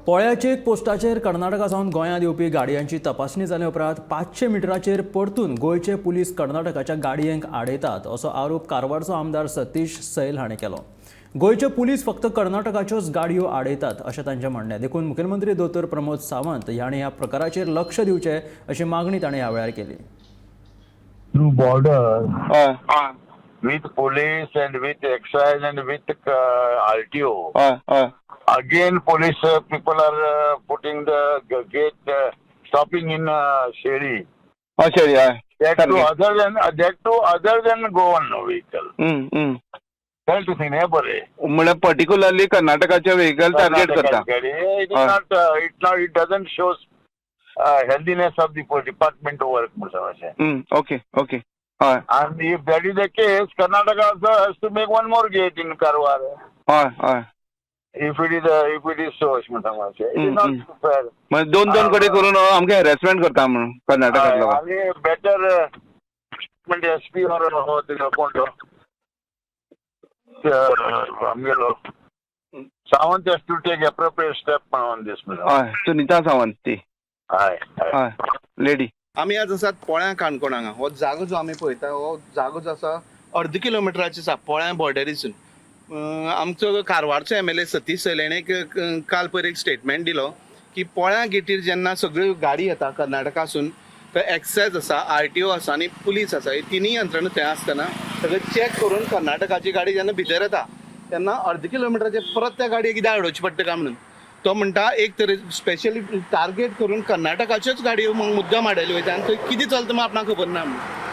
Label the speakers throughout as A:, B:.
A: पोळ्या चेक पोस्टाचेर कर्नाटका सावन गोंयांत येवपी गाडयांची तपासणी जाले उपरांत 500 मिटराचेर परतून गोंयचे पुलीस कर्नाटकाच्या गाडयांक आडयतात असो आरोप कारवारचो आमदार सतीश सैल हांणी केलो. गोंयचे पुलीस फक्त कर्नाटकाच्योच गाडयो आडयतात अशें तांचें म्हणणें. देखून मुखेलमंत्री दोतोर प्रमोद सावंत हांणी ह्या प्रकाराचेर लक्ष दिवचें अशी मागणी ताणें ह्या वेळार केली.
B: Through border
C: हय
B: with police and with excise and with RTO.
C: हय हय
B: Again, police people are putting the gate, stopping in Sheri.
C: हय शरी हय.
B: That too
C: सारकें.
B: other than Goan vehicle.
C: Hmm, hmm.
B: Tell to think, हे बरे.
C: म्हळ्यार पर्टिक्युलरली कर्नाटकाचे व्हेकल टार्गेट करता.
B: गाडी. It is
C: हय.
B: not, it not, it doesn't show healthiness of the department work म्हणून अशें.
C: हम्म, ओके ओके हय.
B: And if that is the case, Karnataka also has to make one more gate in Karwar.
C: हय हय.
B: If it is so, अशें म्हणटा मातशें. It is not fair.
C: म्हणजे दोन दोन कडेन करून आमकां हॅरेसमेंट करता म्हणून कर्नाटकांतलो लोक.
B: आनी बेटर म्हणजे एस पी ऑर हो तुजो कोण तो आमगेलो Sawant has to take appropriate step on this म्हणून.
C: हय, सुनिता सावंत ती.
B: हय हय.
C: हय, लेडी.
D: आमी आज आसात पोळ्यां काणकोण हांगा. हो जागो जो आमी पळयता हो जागो जो आसा अर्द किलोमिटराचेर आसा पोळ्यां बॉर्डरीसून. आमचो कारवारचो एमएलए सतीश सैल हेणें एक काल पयर एक स्टेटमेंट दिलो की पोळ्यां गेटीर जेन्ना सगळ्यो गाडी येता कर्नाटकासून थंय एक्सायज आसा, आरटीओ आसा आनी पुलीस आसा, ही तिनूय यंत्रणा थंय आसतना सगळें चॅक करून कर्नाटकाची गाडी जेन्ना भितर येता तेन्ना अर्द किलोमिटराचेर परत त्या गाडयेक कित्याक आडोवची पडटा काय म्हणून. तो म्हणटा एक तरे स्पेशली टार्गेट करून कर्नाटकाच्योच गाडयो मग मुद्दाम हाडयल्यो वयता आनी थंय कितें चलता म्हण आपणाक खबर ना म्हणून.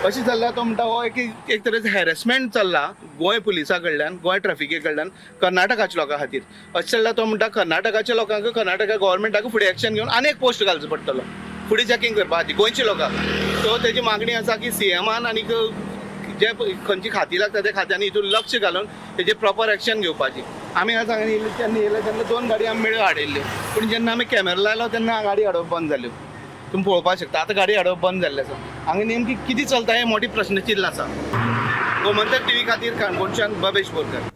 D: अशें जाल्ल्यार तो म्हणटा हो एक एक तरेचो हॅरेसमेंट चल्ला गोंय पुलिसा कडल्यान, गोंय ट्रॅफिके कडल्यान कर्नाटकाच्या लोकां खातीर. अशें जाल्यार तो म्हणटा कर्नाटकाच्या लोकांक, कर्नाटका गव्हर्मेंटाक फुडें एक्शन घेवन आनी एक पोस्ट घालचो पडटलो फुडें चॅकिंग करपा खातीर गोंयच्या लोकांक. सो तेजी मागणी आसा की सीएमान आनीक जे खंयची खाती लागता त्या खात्यांनी हितून लक्ष घालून तेजेर प्रॉपर एक्शन घेवपाची. आमी आज हांगा येयले तेन्ना येयले तेन्ना दोन गाडी आमी मेळ्यो हाडिल्ल्यो, पूण जेन्ना आमी कॅमेरा लायलो तेन्ना गाडी हाडप बंद जाल्यो. तुमी पळोवपाक शकता आतां गाडी हाडप बंद जाल्लें आसा. हांगा नेमकी कितें चलता हें मोठें प्रश्नचिन्न आसा. गोमंतक टिव्ही खातीर काणकोणच्यान बबेश बोरकर.